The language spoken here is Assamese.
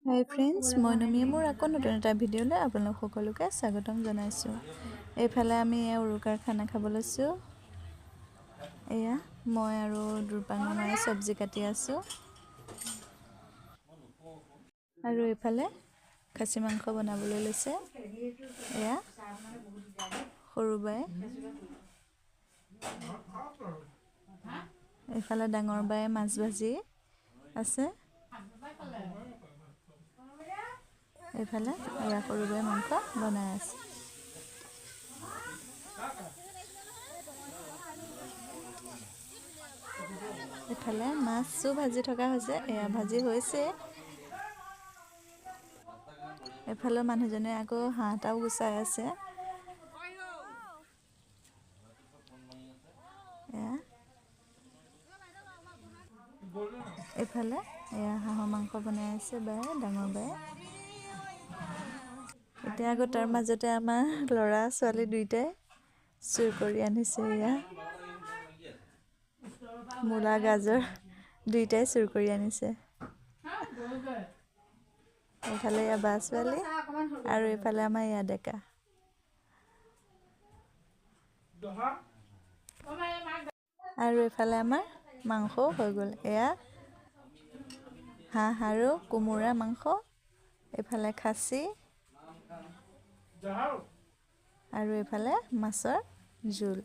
হাই ফ্ৰেণ্ডছ, মই নমিয়ে মোৰ আকৌ নতুন এটা ভিডিঅ'লৈ আপোনালোক সকলোকে স্বাগতম জনাইছোঁ। এইফালে আমি এয়া উৰুকাৰ খানা খাব লৈছোঁ। এয়া মই আৰু দুৰ্পাং মামাই চব্জি কাটি আছোঁ আৰু এইফালে খাচী মাংস বনাবলৈ লৈছে এয়া সৰু বাই। এইফালে ডাঙৰ বায়ে মাছ ভাজি আছে। এইফালে এয়া সৰু বাই মাংস বনাই আছে। এইফালে মাছো ভাজি থকা হৈছে, এয়া ভাজি হৈছে। এইফালে মানুহজনে আকৌ হাঁহ এটাও গুচাই আছে। এয়া এইফালে এয়া হাঁহৰ মাংস বনাই আছে বায়ে, ডাঙৰ বায়ে। এতিয়া আকৌ তাৰ মাজতে আমাৰ ল'ৰা ছোৱালী দুইটাই চুৰ কৰি আনিছে। এয়া মূলা গাজৰ দুইটাই চুৰ কৰি আনিছে। এইফালে এয়া বা ছোৱালী আৰু এইফালে আমাৰ এয়া ডেকা। আৰু এইফালে আমাৰ মাংসও হৈ গ'ল। এয়া হাঁহ আৰু কোমোৰা মাংস, এইফালে খাচী আৰু এইফালে মাছৰ জোল।